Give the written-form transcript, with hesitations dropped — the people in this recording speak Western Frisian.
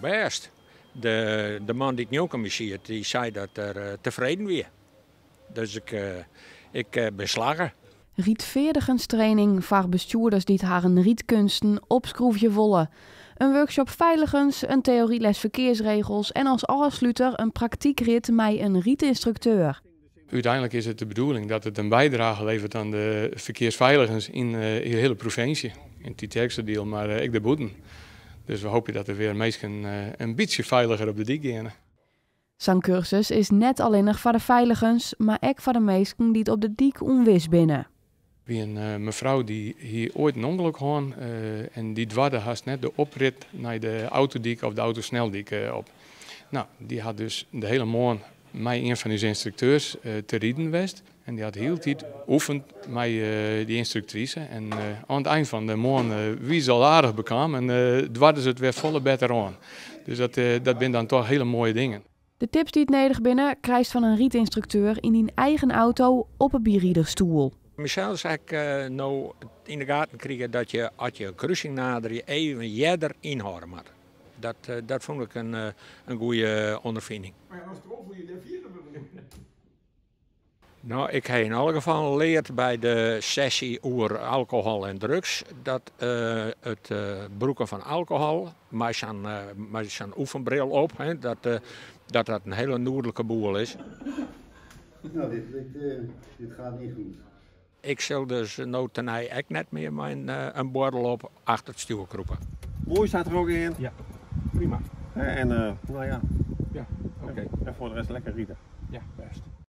bêst. De, de man dy't njonken my siet, dy sei dat er eh, tefreden wie. Dus ik, eh, ik eh, bin slagge. Rydfeardigenstraining foar bestjoerders dy't harren rydkeunsten opskroevje wolle. In workshop feiligens, in teoryles ferkearsregels en as ôfsluter in praktykrit mei in rydynstrukteur. Úteinlik is it de bedoeling dat it in bydrage leveret oan de ferkearsfeiligens yn de hiele provinsje. Yn it Tytsjerksteradiel, mar ek dêrbûten. Dus we hoopje dat der wer minsken in bytsje feiliger op de dyk geane. Sa'n kursus is net allinnich foar de feiligens, mar ek foar de minsken dy't op de dyk ûnwis binne. Wie in mefrou dy hie oait in ûngelok hân en dy doarde hast net de oprit nei de autodyk of de autosneldyk op. No, dy hat dus de hiele moarn mei ien fan ús ynstrukteurs te riden west en dy hat hieltyd oefend mei dy ynstruktrise en oan it ein fan de moarn wie se al aardich bekaam en doarde se it wer folle better oan. Dus dat, dat binne dan toch hiele moaie dingen. De tips dy't nedich binne, krijst fan in rydynstrukteur yn dyn eigen auto op 'e byriderstoel. Mysels ha ik no yn de gaten krige dat je as je in krusing naderje even earder ynhâlde moatte. Dat, dat fûn ik in, in goede ûnderfining. No, ik ha yn alle gefallen leard by de sessy oer alkohol en drugs dat it brûken fan alkohol mei sa'n mei sa'n oefenbril op, hè, dat, dat dat in hiele nuodlike boel is. Nou, dit, dit, dit gaat niet goed. Ik sil dus no tenei ek net mear mei in buorrel op achter it stjoer krûpe. Moai staat er ook in. Ja, prima. En nou ja. Ja, oké. En voor de rest lekker riden. Ja, bêst.